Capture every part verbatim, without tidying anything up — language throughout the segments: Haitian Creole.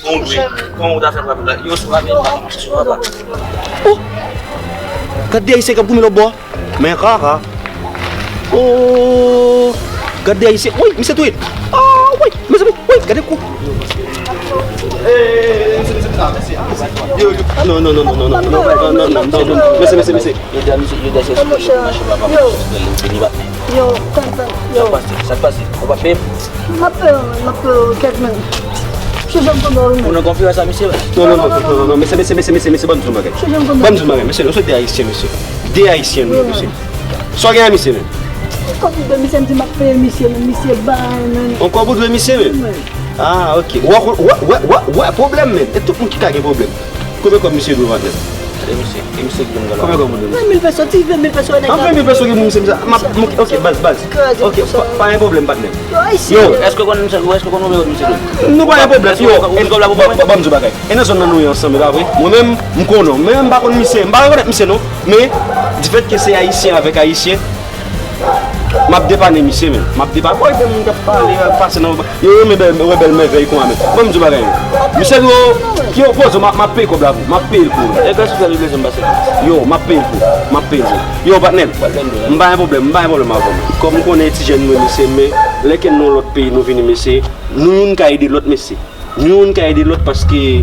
Kòman w ta fè frap la? Yo, sou la, men pa kòmanse sou la. Oh! Gade de ayisyen k ap goumen lòt bò. Men kaka. Oh! Gade de ayisyen. Wi, misye tou wi. Ah, wi, mezanmi, wi, gade kou. Yo, yo. Non, non, non. Mesye, mesye, mesye. Yo, di a misye, yo di a se mache papa. Yo, tann, tann. Yo. Sa k pase? Sa k pase? Ou pa peye? M ap peye w, m ap peye w kèk men. Chonje m konn ou menm. Ou nan konfyans a misye? Non, non, non, mesye, mesye, mesye, mesye, mesye, ban m di w yon bagay. Chonje m konn ou. Ban m di w yon bagay, mesye, nou se de ayisyen, mesye. De ayisyen, nou, mesye. Sa w gen a misye menm? Kòb m dwe misye, m di m ap peye misye, men misye bay, men. On kòb ou dwe misye menm? Wi. Ah, ok. Wè, wè, wè, wè, wè pwoblèm, men. E tout moun ki ka gen pwoblèm. Konbyen kòb misye dwe w, patnè? Gade misye, e misye ki vin gala. Konbyen kòb ou dwe misye? Ven mil peso, ti ven mil peso, nèg la. An ven mil peso ki pou misye, misye. M ap, ok, ok, baz, baz. Ok, pa, pa gen pwoblèm, patnè. Yo, ayisyen. Yo, èske w konn misye, èske w konn nimewo misye tou? Nou pa gen pwoblèm, yo. Ban m di w bagay. E nan zòn nan nou ye ansanm, e pa vre? Mwen menm, m konnen w. Men m pa konn misye, m pa rekonèt misye, non. Men, difèt ke se ayisyen avèk ayisyen, m ap depanne misye, men. M ap depanne. Bon, e de moun k ap pale, k ap pase nan, yo renmen bèl, wè bèl mèvèy konsa, men. Ban m di w bagay, men. Misye di w, ki opoze, m ap, m ap peye kòb la pou ou. M ap peye l pou ou. E kòman w fè li bezwen pase? Yo, m ap peye l pou ou. M ap peye l pou ou. Yo, patnè m, m pa gen pwoblèm, m pa gen pwoblèm avè w, men. Kòm m konnen ti jèn mwen, mesye, men, lè ke n nan yon lòt peyi, nou vini, mesye, nou youn ka ede lòt, mesye. Youn ka ede lòt paske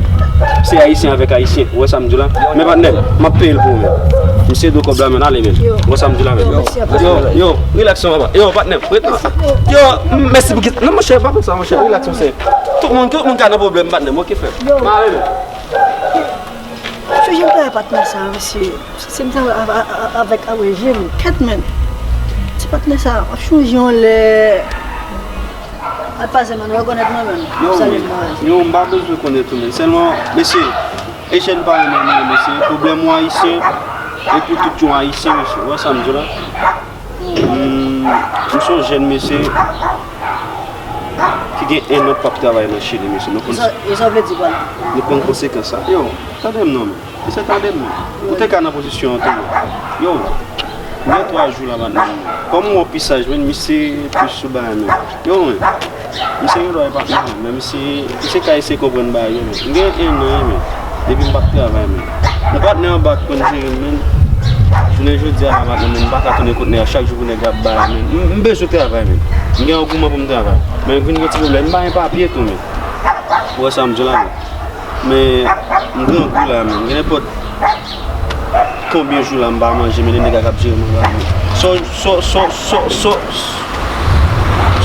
se ayisyen avèk ayisyen. Ou wè sa m di w la? Men patnè m, m ap peye l pou ou, men. Misye do kòb la, men, ale, men. Ou wè sa m di w la, men? Yo, mèsi anpil. Yo, yo, rilaks, papa. Yo, patnè m, ret la. Yo, mèsi pou kit. Non, monchè, pa konsa, monchè. Rilaks, monchè. Tout moun, tout moun ka nan pwoblèm, patnè m. Ok, frè m. Yo. M ale, men. Chonje m travay patnè sa, mesye. Se m travay a-, a-, a-, avèk a rejim. Kèt, men. Ti patnè sa, w ap chonje yon lè. Al pase, men, ou rekonèt mwen, men. Yo, men. Yo, m pa bezwen konnen tou, men. Sèlman, mesye, e jèn pa renmen nou, mesye. Pwoblèm yon ayisyen, e pou tout yon ayisyen, mesye. Ou wè sa m di w la? Hmm, m se yon jèn mesye ki gen en an p ap travay nan Chili, mesye. Nou konn, e sa, e sa vle di kwa? Nou konn konsekans sa. Yo, tande m non, men. Mesye, tande m non. Ou te ka nan pozisyon an tou, men. Yo, m gen twa jou la, patnè m. Kòm m wè w pi saj, men, misye plis sou bagay, men. Yo, men. Misye gen dwa e patnè m, men misye, misye ka eseye konprann bagay yo, men. M gen en an, men, depi m p ap travay, men. M patnè anba k konn jere m, men. Jounen jodi a la, patnè m, men, m pa ka tounen kot nèg la chak jou pou nèg la ap bay, men. M, m bezwen travay, men. M gen angouman pou m travay. Men vin gen ti pwoblèm, m pa gen papye tou, men. Ou wè sa m di w la, men. Men m grangou la, men. Gen nenpòt konbyen jou la m pa manje, men de nèg la k ap jere m anba, men. So, so, so, so, so,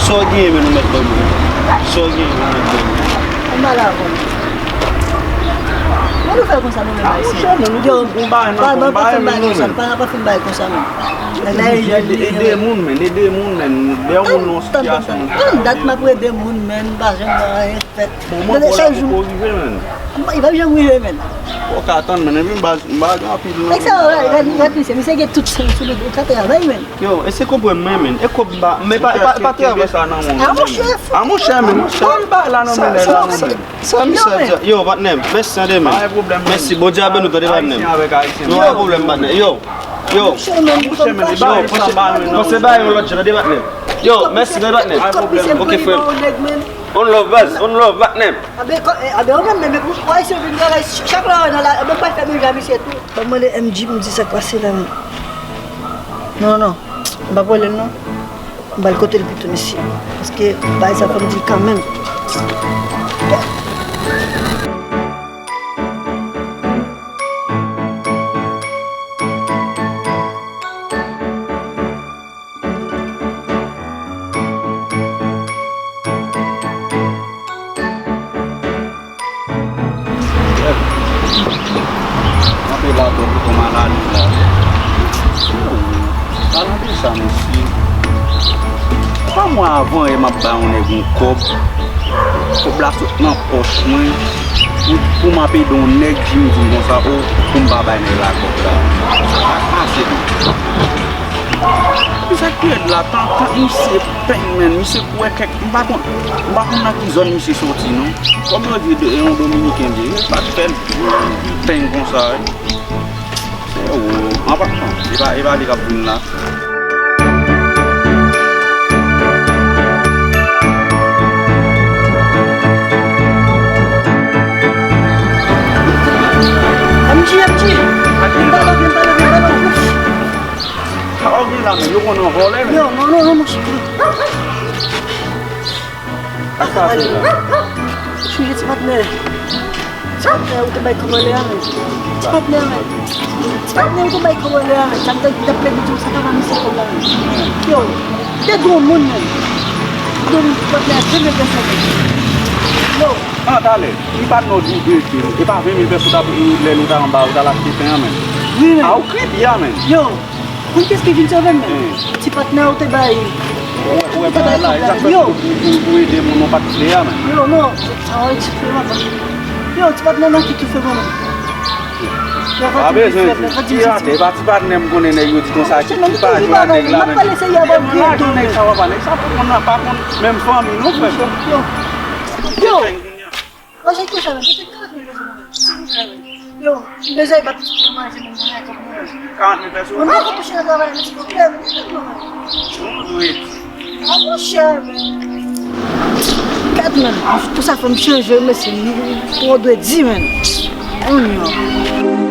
so w genyen, men, ou mèt ban mwen. So w genyen, ou mèt ban mwen. Anba la, bon. Mwen nou fè konsa, nou menm ayisyen. Yo, pa, pa, pa fè m bagay konsa, pa, pa fè m bagay konsa, men. Nèg la e jèn, ede, ede moun, men, ede moun, men. Lè moun nan sitiyasyon. Tann, tann, tann, dat m ap ede moun, men, m pa janm wè anyen fèt. Bon, mwen, chak jou poko rive, men. Li p ap janm rive, men. Ou ka tann, men, epi m pa, m pa gen anpil, non. Nèg sa yo, gad, gad misye, misye gen tout san sou li, li ka travay, men. Yo, eseye konprann mwen, men. E kòb m pa, men pa, pa, pa travay. A, monchè, a, monchè, men, monchè, pa la nan men nèg la, non, men. Sa misye ap di. Yo, patnè m, mèsi, tande, men. Pa gen pwoblèm, men. Mèsi, Bondye a beni w, tande, patnè m. Ayisyen avèk ayisyen. Yo, pa gen pwoblèm, patnè. Yo, yo. Monchè, men, yo, panse, panse ba yo yon lòt jan, tande, patnè m. Yo, mèsi, tande, patnè m. Pa gen pwoblèm. Ok, frè m. On love, baz, on love, patnè m. Anben, kò, e, anben, ou menm, menm, pou, pou ayisyen vin travay, ch-, chak lè w nan la, anben, m pral fè menm jan misye tou. Ban m mande M J pou m di sa k pase la, men. Non, non, non. M p ap rele l, non. M pral kote l pito, mesye. Paske, bagay sa, fò m di l kanmenm. Anpe la, bon, pou maladi la. Palan de sa, mesye. Twa mwa avan yè, m ap bay yon nèg yon kòb. Kòb la sot nan pòch mwen. Pou, pou m ap ede yon nèg, di m, di m konsa, o, pou m pa bay nèg la kòb la. Sa pa pase, non. Epi sa k pi rèd la, tan, tan misye peng, men, misye kwè kèk, m pa konn, m pa konn nan ki zòn misye soti, non. Kòm yo di, de, yon dominiken li ye, sa k fè l peng konsa, wi. Se, o, an pasan, e pa, e pa li k ap vin la. la, men yo konn nan vòlè, men. Yo, non, non, non, monchè. Ak sa, se la. Chonje ti patnè. Ti patnè, ou te bay kòb anlè a, men. Ti patnè, men. Ti patnè, ou te bay kòb anlè a, men. Sa m te, te plede di w, sa ka pa misye kòb la, men. Yo, te gwo moun, men. Gwo moun, ti patnè, te men pèsòn, men. Yo. An, talè, m pa t nan w di w de mil. E pa ven mil pèso w t ap, lè nou t al anba, ou t al achte pen an, men. Wi, men. A, ou krepi a, men. Yo. Konn kiyès ki vin sove m, men? Ti patnè ou te bay. Ou wè, ou wè bagay la, e sa k fè pou, pou, pou ede moun ou pa t vle a, men. Yo, non, sa va ti fè mwen. Yo, ti patnè nan ki toufe mwen, men. Pa bezwen di. Di atè, e pa ti patnè m konnen nèg yo di konsa ki pa jwe a nèg la, men. E mwen lajan nèg sa, papa, nèg sa pa konn, pa konn menm fanmi, non, frè. Yo, yo. Manje ki sa, men? Mete karant mil peso pou mwen. Silvouplè, men. Yo, m bezwen bat pou manje, men, mwen, kòb mwen. Karant mil peso? Mwen, mwen, kòb mwen, travay, men, silvouplè, men, mete pou mwen. Ou dwe di. A, monchè, men. Gad, men, pou sa fè m chanje, mesye, m, m, ou dwe di, men. Ann, yo.